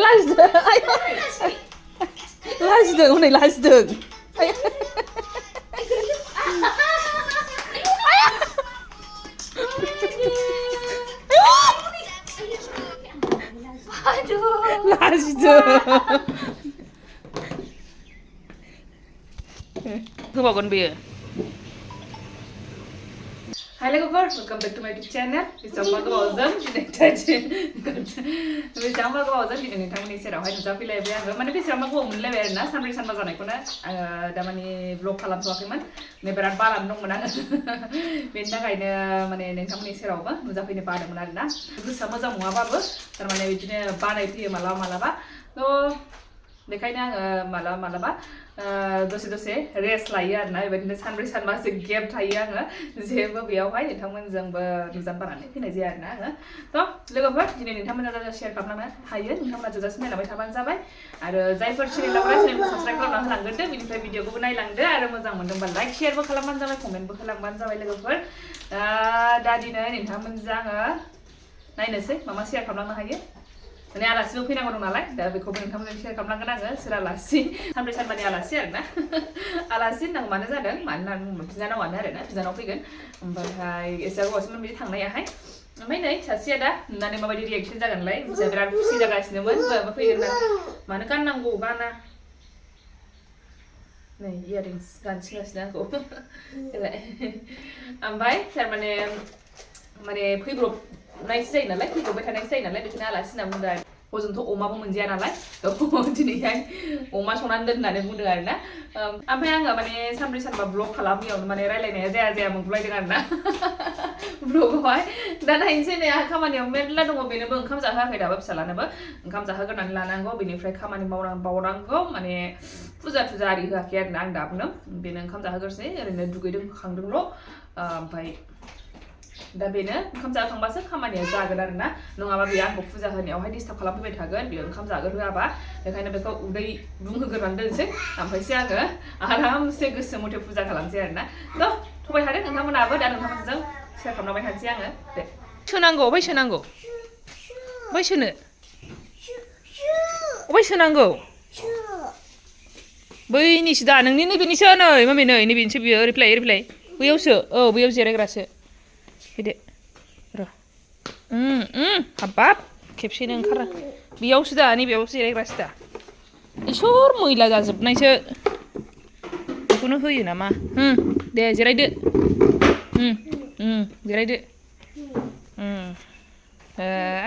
लाजिदों लाजिदों हनै लाजिदों लाजिदों होबावगोन बेयो Hi logofer, welcome back to my YouTube channel. Bersama गोबावजों बेसेबांबा गोबावजों दिनै नोंथांमोननि सेरावहाय नुजाफैलायबाय आङो माने बेसेबांबा गोबाव मोनलायबाय आरोना सानब्रै सानबा जानायखौनो आङो दामानि ब्लग खालामथ'वाखैमोन बिराद बानानै दंमोन आङो बेनि थाखायनो माने नोंथांमोननि सेरावबो नुजाफैनो बादोंमोन आरोना गोसोआ मोजां नङाबाबो थारमाने बिदिनो बानाय फैयो मालाबा थ' बेखायनो आङो मालाबा दसे दसे रेस्ट लायो आरोना बेबायदिनो सानब्रै सानबासो गेप थायो आङो जेबो बेयावहाय नोंथांमोनजोंबो नुजान बानानै फैनाय जाया आरोना आङो थ' लोगोफोर दिनै नोंथांमोना शेयार खालामनो हायो नोंथांमोना जोजासिम नायलांबाय थाबानो जाबाय आरो जायफोर चेनेलाव चेनेलखौ साबस्क्राइब खालामना होलांग्रोदो बेनिफ्राय भिडिअखौबो नायलांदो आरो मोजां मोनदोंबा लाइक शेयारबो खालामबानो जाबाय कमेन्टबो होलांबानो जाबाय लोगोफोर दा दिनै नोंथांमोनजों आङो नायनोसै मा शेयार खालामनो हायो माने आलासिबो फैनांगौ दं नालाय दा बेखौबो नोंथांमोनजों शेयार खालामनांगोन आङो सोर आलासि सानब्रै सानबानि आलासि आरोना आलासि होननांगौ मानो जादों मानो होनना बुङोब्ला बिनानावानो आरोना बिनानाव फैगोन ओमफ्राय एसे गोबावसोमोन बिदि थांनायाहाय ओमफ्राय नै सासेया दा नुनानै माबायदि रिएक्सन जागोनलाय बिसोर बिराद खुसि जागासिनोमोन बोआबो फैगोन ना मानो गाननांगौ गाना नै इयारिंस गानसिगासिनो आंखौ देलाय ओमफ्राय थारमाने फैब्रबनायसो जायो नालाय फैब्रबबाय थानायसो जायो नालाय बेखौनो आलासि होनना बुंदों आरो हजोंथ' अमाबो मोनजाया नालाय दिनैहाय अमा संनानै दोन होननानै बुंदों आरोना ओमफ्राय आङो माने सानब्रै सानबा ब्लग खालामैयावनो माने रायलायनाया जाया मोनगुलायदों आरोना ब्लगआवहाय दा नायनोसै नै आंहा खामानियाव मेरला दङ बेनोबो ओंखाम जाहोआखै दाबो फिसालानोबो ओंखाम जाहोग्रोनानै लानांगौ बेनिफ्राय खामानि मावबावनांगौ माने फुजा आरि होआखै आरोना आं दाबोनो बेनो ओंखाम जाहोग्रोसै ओरैनो दुगैदों खांदोंल' ओमफ्राय दा बेनो ओंखाम जाखांबासो खामानिया जागोन आरोना नङाबा बेयो आंखौ फुजा होनायावहाय डिस्टार्ब खालामफैबाय थागोन बेयो ओंखाम जाहोआबा बेखायनो बेखौ उदै बुंहोग्रोनानै दोनसै ओमफ्रायसो आङो आरामसे गोसो मथे फुजा खालामसै आरोना थ' थबाय थादों नोंथांमोनाबो दा नोंथांमोनजों शेयार खालामलांबाय थानोसै आङो दे सोनांगौ अबाय सोनांगौ अबाय सोनो अबाय सोनांगौ बैनिसो दा नोंनि नैबेनिसो नै मामि नै नैबेनिसो बियो ओरैफ्लाय बैयावसो औ बैयाव जिरायग्रासो फैदो र' हाबाब खेबसेनो ओंखारा बेयावसो दा नैबेयावसो जिरायग्रासो दा इसोर मैला जाजोबनायसो बेखौनो होयो नामा दे जिरायदो जिरायदो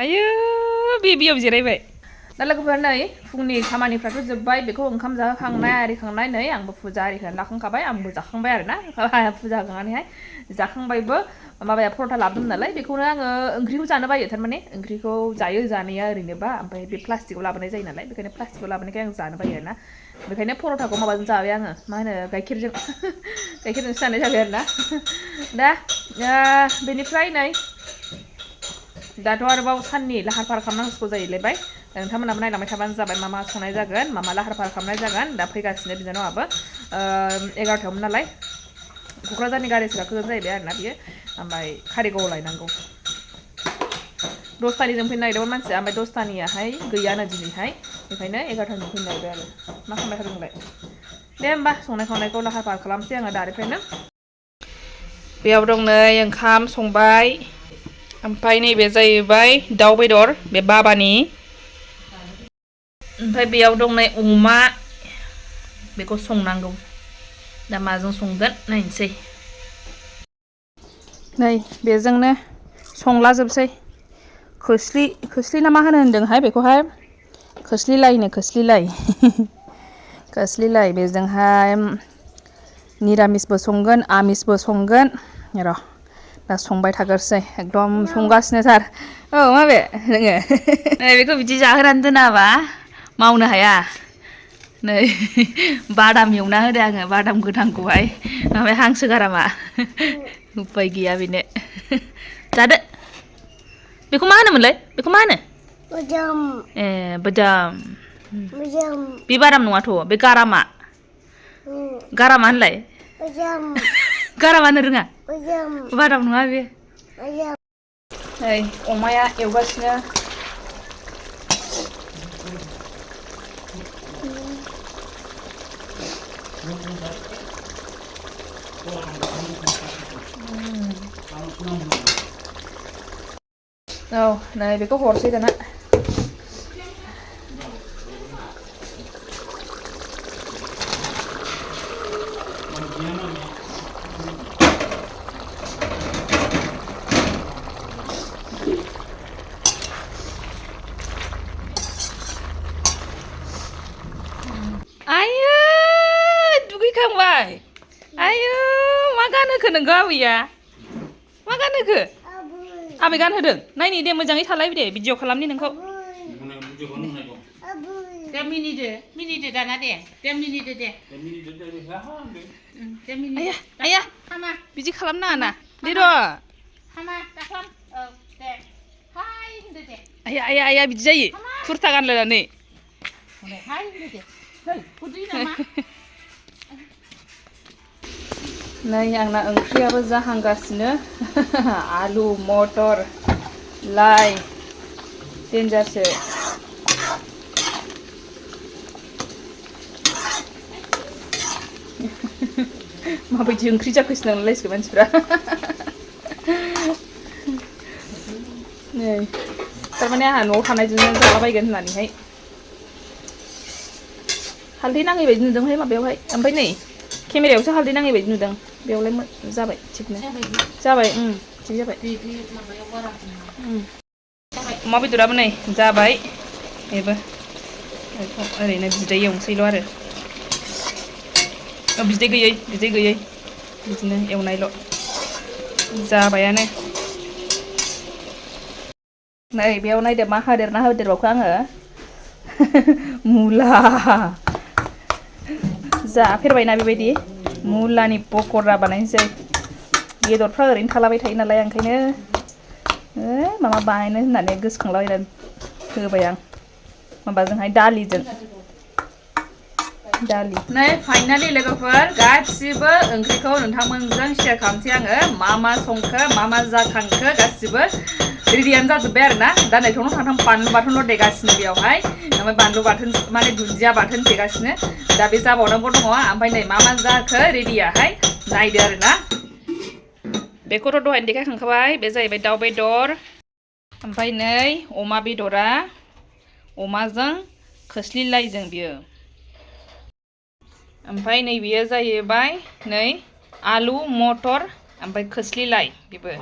आयौ बेयाव जिरायबाय दा लोगोफोर नै फुंनि खामानिफ्राथ' जोब्बाय बेखौ ओंखाम जाहोखांनाय आरिखांनाय नै आंबो फुजा आरिखौ लाखांखाबाय आंबो जाखांबाय आरोना फुजा होखांनानैहाय जाखांबायबो माबाया परथा लाबोदोंमोन नालाय बेखौनो आङो ओंख्रिखौ जानो बायो थारमाने ओंख्रिखौ जायो जानाया ओरैनोबा ओमफ्राय बे प्लास्टिकआव लाबोनाय जायो नालाय बेखायनो प्लास्टिकआव लाबोनायखाय आं जानो बायो आरोना बेखायनो परथाखौ माबाजों जाबाय आङो मा होनो गाइखेरजोंसो जानाय जाबाय आरोना दा बेनिफ्राय नै दाथ' आरोबाव साननि लाहार फाहार खालामनांगौ जाहैलायबाय नोंथांमोनाबो नायलांबाय थाबानो जाबाय मा संनाय जागोन मा लाहार फाहार खालामनाय जागोन दा फैगासिनो बिनानावाबो 11थायावमोन नालाय क'क्राझारनि गारिसो गाखोगोन जाहैबाय आरोना बियो ओमफ्राय कारिगावआव लायनांगौ 10थानिजों फैनो नागिरदोंमोन मानसिया ओमफ्राय 10थानियाहाय गैयानो दिनैहाय बेखायनो 11थानिजों फैनो नागिरदों आरो मा खालामबाय थादोंलाय दे होमबा संनाय खावनायखौ लाहार फाहार खालामसै आङो दानिफ्रायनो बेयाव दं नै ओंखाम संबाय ओमफ्राय नैबे जाहैबाय दाउ बेदर बे बाबानि ओमफ्राय बेयाव दं नै अमा बेखौ संनांगौ दा माजों संगोन नायनोसै नै बेजोंनो संलाजोबसै खोस्लि ना मा होनदोंहाय बेखौहाय खोस्लिलाय बेजोंहाय निरामिसबो संगोन आमिसबो संगोन र' दा संबाय थाग्रोसै एकदम संगासिनोथार औ माबे नोङो नै बेखौ बिदि जाहोनानै दोनाबा मावनो हाया नै बादाम एवना होदो आङो बादाम गोथांखौहाय ओमफ्राय हांसो गारामा उपाय गैया बेनो जादो बेखौ मा होनोमोनलाय बेखौ मा होनो बादाम बे बादाम नङाथ' बे गारामा होनलाय गारामा होनो रोङा बादाम नङा बे नै अमाया एवगासिनो औ नै बेखौ हरसै दाना आयो दुगैखांबाय आयो मा गानहोखो नोंखौ आबैया मा गानहोखो आबै गानहोदों नायनि दे मोजाङै थालाय दे भिडिअ खालामनि नोंखौ दे मिनिदो दाना दे मिनिदो दे आया आया बिदि खालामनाङा ना दे र' आया आया आया बिदि जायो कुर्ता गानलायनानै नै आंना ओंख्रियाबो जाहांगासिनो आलु मटर लाइ देन्जारसो माबायदि ओंख्रि जाखोसो नंलायसिगोन मानसिफ्रा नै थारमाने आंहा न'आव थानायजोंनो जालाबायगोन होननानैहाय हालदै नाङै बायदि नुदोंहाय माबायावहाय ओमफ्राय नै केमेरायावसो हालदै नाङै बायदि नुदों बेयावलाय जाबाय थिगनो जाबाय थिग जाबाय अमा बेदराबो नै जाबाय बेबो ओरैनो बिदै एवनोसैल' आरो बिदै गैयै बिदिनो एवनायल' जाबायानो नै बेयाव नायदो मा होदेरना होदेरबावखो आङो मुला जाफेरबायना बेबायदि मुलानि पक'रा बानायनोसै बेदरफ्रा ओरैनो थालाबाय थायो नालाय ओंखायनो माबा बानायनो होननानै गोसोखांलाबायनानै होबाय आं माबाजोंहाय दालिजों नै फाइनालि लोगोफोर गासिबो ओंख्रिखौ नोंथांमोनजों शेयार खालामसै आङो मा संखो मा जाखांखो गासिबो रेडियानो जाजोब्बाय आरो ना दा नै थांथां बानलु बाथोनल' देगासिनो बेयावहाय ओमफ्राय बानलु बाथोन माने दुन्दिया बाथोन देगासिनो दा बे जाबावनांगौ दङ ओमफ्राय नै मा जाखो रेडियाहाय नायदो आरो ना बेखौथ' दहायनो देखायखांखाबाय बे जाहैबाय दाउ बेदर ओमफ्राय नै अमा बेदरा अमाजों खोस्लिलाइजों बियो ओमफ्राय नै बेयो जाहैबाय नै आलु मटर ओमफ्राय खोस्लिलाइ बेबो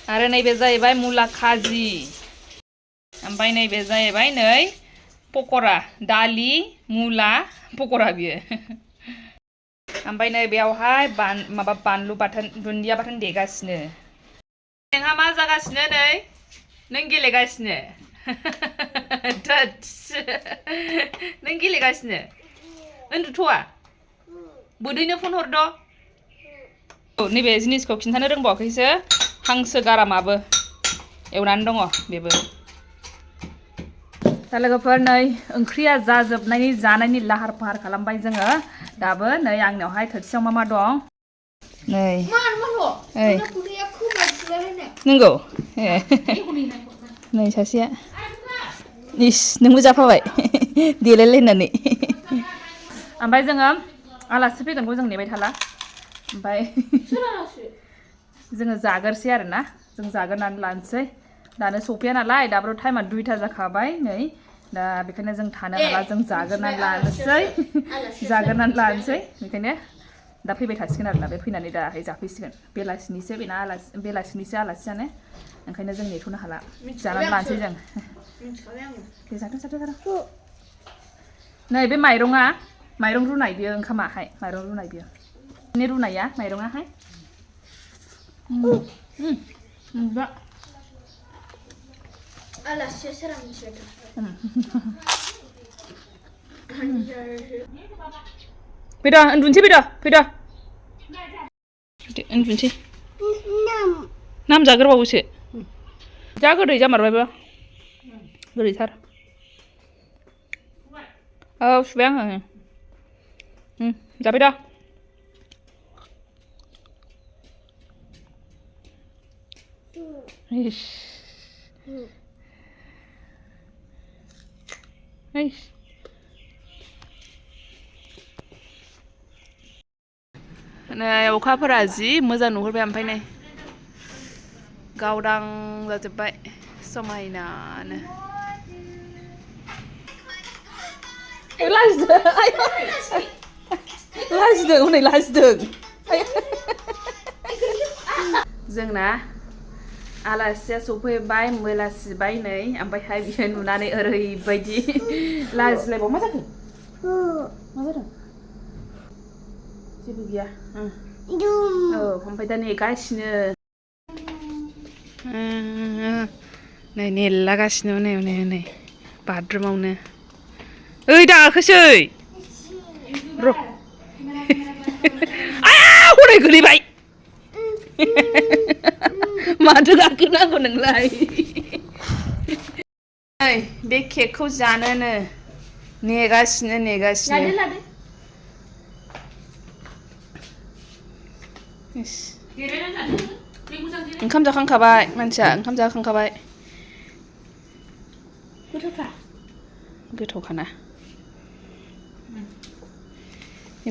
आरो नैबे जाहैबाय मुला खाजि ओमफ्राय नैबे जाहैबाय नै पक'रा दालि मुला पक'रा बियो ओमफ्राय नै बेयावहाय माबा बानलु बाथोन दुन्दिया बाथोन देगासिनो नोंहा मा जागासिनो नै नों गेलेगासिनो नों गेलेगासिनो उन्दुथ'वा बोदैनो फन हरद' नैबे जिनिसखौ खिन्थानो रोंबावाखैसो हांसो गारामाबो एवनानै दङ बेबो दा लोगोफोर नै ओंख्रिया जाजोबनायनि जानायनि लाहार फाहार खालामबाय जोङो दाबो नै आंनियावहाय थोरसियाव मा दं नै नंगौ नै सासेया इस नोंबो जाफाबाय देलायलायनानै ओमफ्राय जोङो आलासि फैगोनखौ जों नेबाय थाला ओमफ्राय जोङो जागोरसै आरोना जों जागोरनानै लानोसै दानो सफैया नालाय दाबो टाइमा 2टा जाखाबाय नै दा बेखायनो जों थानो हाला जों जागोरनानै लानोसै बेखायनो दा फैबाय थासिगोन आरोना बे फैनानै दाहाय जाफैसिगोन बेलासिनिसो बेना बेलासिनिसो आलासि जानो ओंखायनो जों नेथ'नो हाला जानानै लानोसै जों दे जादो नै बे माइरं रुनाय बियो ओंखामाहाय माइरं रुनाय बियो ने रुनाया माइरङाहाय आलासिया सोरा मिथिबाय फैद' उन्दुनोसै फैद' उन्दुनोसै नाम जागोरबावोसो जा गोदै जामारबायबो गोदैथार औ सुबाय आङो जाबाय दा इस नै अखाफोरा जि मोजां नुहुरबाय ओमफ्राय नै गावदां जाजोब्बाय समायनानो लाजिदों हनै लाजिदों जोंना आलासिया सफैबाय मबाइला सिबाय नै ओमफ्रायहाय बियो नुनानै ओरैबायदि लाजिलायबाव मा जाखो मा जादों जेबो गैया औ ओमफ्राय दा नेगासिनो नै नेलागासिनो नै नै नै बाथरुमावनो ओइ दाखोसै र' आया हनै गोलैबाय माथो गाखोनांगौ नोंलाय नै बे केकखौ जानोनो नेगासिनो ओंखाम जाखांखाबाय मानसिया ओंखाम जाखांखाबाय गोथावखाना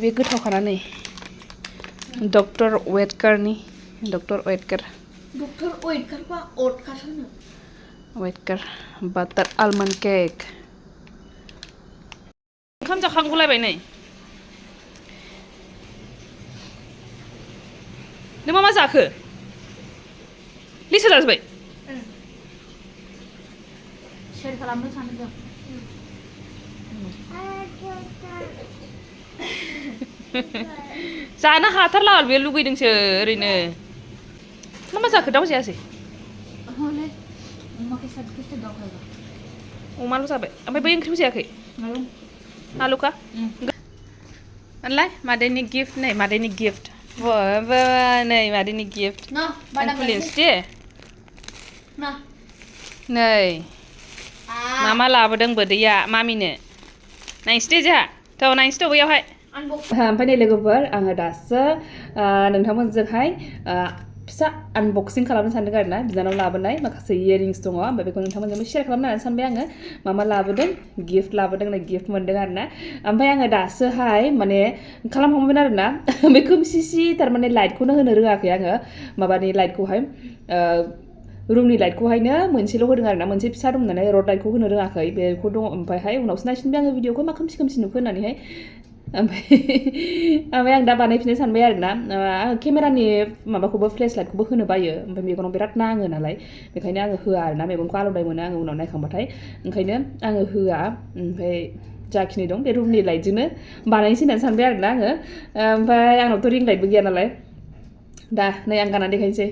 बे गोथावखाना नै डक्टर वेटकारनि डक्टर वेटकार बा अटकार होनो वेटकार बाटार आलमन्ड केक ओंखाम जाखांगुलायबाय नै नों मा जाखो लिसा जाजोब्बाय शेयार खालामनो सानदों जानो हाथारला बे लुगैदोंसो ओरैनो मा जाखो दाउ जायासै अमाल' जाबाय ओमफ्राय बै ओंख्रिबो जायाखै आलुखा होनलाय मादैनि गिफ्ट नै मादैनि गिफ्ट नै मादैनि गिफ्ट खुलिनोसै दे नै मा लाबोदों बोदैया मामिनो नायनोसै दे जोंहा थ' नायनोसै थ' बैयावहाय ओमफ्राय नै लोगोफोर आङो दासो नोंथांमोनजोंहाय फिसा आनबक्सिं खालामनो सानदों आरो ना बिनानाव लाबोनाय माखासे इयारिंस दङ ओमफ्राय बेखौ नोंथांमोनजोंबो शेयार खालामनो होननानै सानबाय आङो मा लाबोदों गिफ्ट लाबोदों नै गिफ्ट मोनदों आरो ना ओमफ्राय आङो दासोहाय माने खालामखांबायमोन आरो ना बे खोमसि थारमाने लाइटखौनो होनो रोङाखै आङो माबानि लाइटखौहाय रुमनि लाइटखौहायनो मोनसेल' होदों आरो ना मोनसे फिसा दं नालाय रड लाइटखौ होनो रोङाखै बेखौ दङ ओमफ्रायहाय उनावसो नायफिनबाय आङो भिडिअखौ मा खोमसि नुखो होननानैहाय ओमफ्राय आं दा बानायफिननो सानबाय आरो ना आङो केमेरानि माबाखौबो फ्लेश लाइटखौबो होनो बायो ओमफ्राय मेगनाव बिराद नाङो नालाय बेखायनो आङो होआ आरो ना मेगनखौ आलौनाय मोनो आङो उनाव नायखांबाथाय ओंखायनो आङो होआ ओमफ्राय जाखिनि दं बे रुमनि लाइटजोंनो बानायनोसै होननानै सानबाय आरो ना आङो ओमफ्राय आंनावथ' रिं लाइटबो गैया नालाय दा नै आं गाननानै देखायनोसै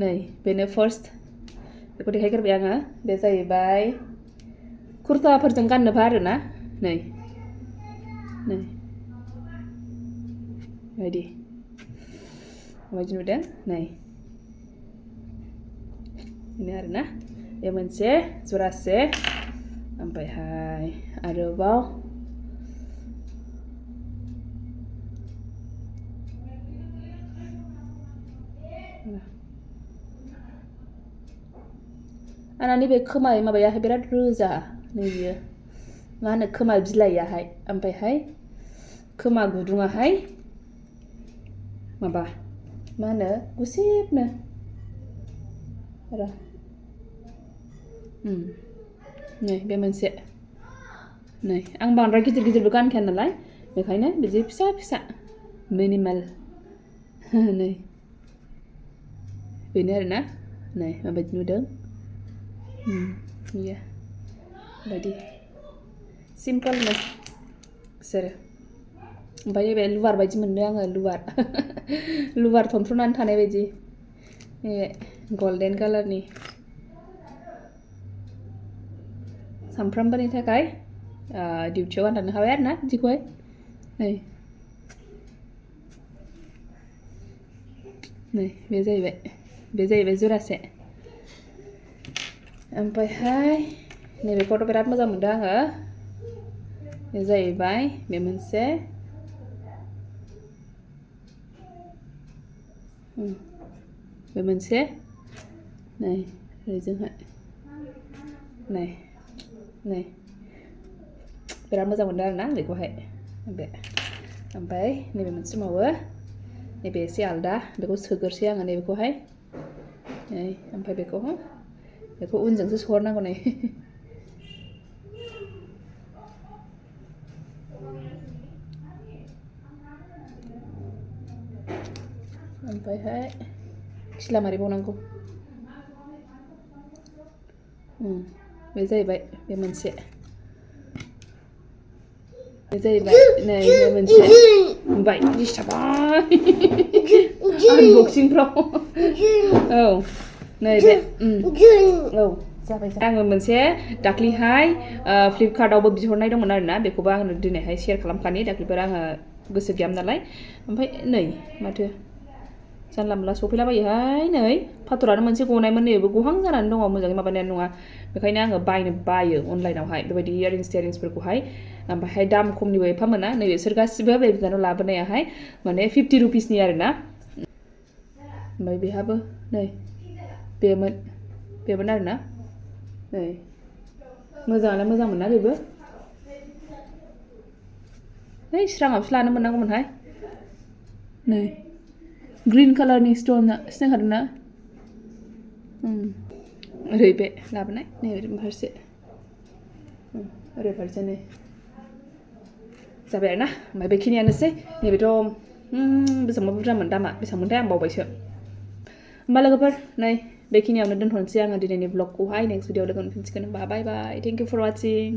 नै बेनो फार्स्ट बेखौ देखायग्रोबाय आङो बे जाहैबाय कुर्ताफोरजों गाननोबा आरो ना नै बायदि नुदों नै बेनो आरो ना बे मोनसे जरासे ओमफ्रायहाय आरोबाव आंना नैबे खोमा माबायाहाय बिराद रोजा नैबेयो मा होनो खोमा बिलाइयाहाय ओमफ्रायहाय खोमा गुदुङाहाय माबा मा होनो गुसेबनो र' नै बे मोनसे नै आं बांद्राय गिदिरबो गानखाया नालाय बेखायनो बिदि फिसा मिनिमाल नै बेनो आरो ना नै माबायदि नुदों iya बायदि सिम्पोलनो बिसोरो ओमफ्राय बे लुवार बायदि मोनदों आङो लुवार थनथ्र'नानै थानाय बायदि नैबे गल्डेन कालारनि सामफ्रामबोनि थाखाय डिउटियाव गाननो हाबाय आरो ना बिदिखौहाय नै बे जाहैबाय जरासे ओमफ्रायहाय नैबेखौथ' बिराद मोजां मोनदों आङो बे जाहैबाय बे मोनसे बे मोनसे नै ओरैजोंहाय नै बिराद मोजां मोनदों आरो ना बेखौहाय बे ओमफ्राय नैबे मोनसे दंबावो नैबे एसे आलदा बेखौ सोगोरसै आङो नैबेखौहाय नै ओमफ्राय बेखौ उनजोंसो सोहरनांगौ नै ओमफ्रायहाय खिला मारिबावनांगौ बे जाहैबाय बे मोनसे बे जाहैबाय नै बे मोनसे बाय दिस्टार्बबाय आनबक्सिंफ्राव औ नै बे औ जाबाय आङो मोनसे दाख्लिहाय फ्लिपकार्टआवबो बिहरनाय दंमोन आरोना बेखौबो आङो दिनैहाय शेयार खालामखानि दाख्लिफोर आङो गोसो गैयामोन नालाय ओमफ्राय नै माथो जानला मोनला सफैलाबायोहाय नै फाथरानो मोनसे गनायमोन नैबो गहां जानानै दङ मोजाङै माबानायानो नङा बेखायनो आङो बायनो बायो अनलाइनावहाय बेबायदि इयारिंस टियारिंसफोरखौहाय ओमफ्रायहाय दाम खमनिबो एफा मोना नैबेसोर गासिबो बे बिनानाव लाबोनायाहाय माने 50 रुपिसनि आरोना ओमफ्राय बेहाबो नै बेमोन आरोना नै मोजाङानो मोजांमोन ना बेबो नै स्राङावसो लानो मोननांगौमोनहाय नै ग्रीन कालारनि स्ट'नआ सिनायखादोंना ओरै बे लाबोनाय नै ओरै फारसे ओरै फारसे नै जाबाय आरोना ओमफ्राय बेखिनियानोसै नैबेथ' बेसेबांबा बुरजामोन दामा बेसेबांमोनथाय आं बावबायसो होमबा लोगोफोर नै बेखिनियावनो दोनथ'नोसै आङो दिनैनि ब्लगखौहाय नेक्स्ट भिडिअ लोगो मोनफिनसिगोन होमबा बाय बाय थेंक इउ फर वाचिं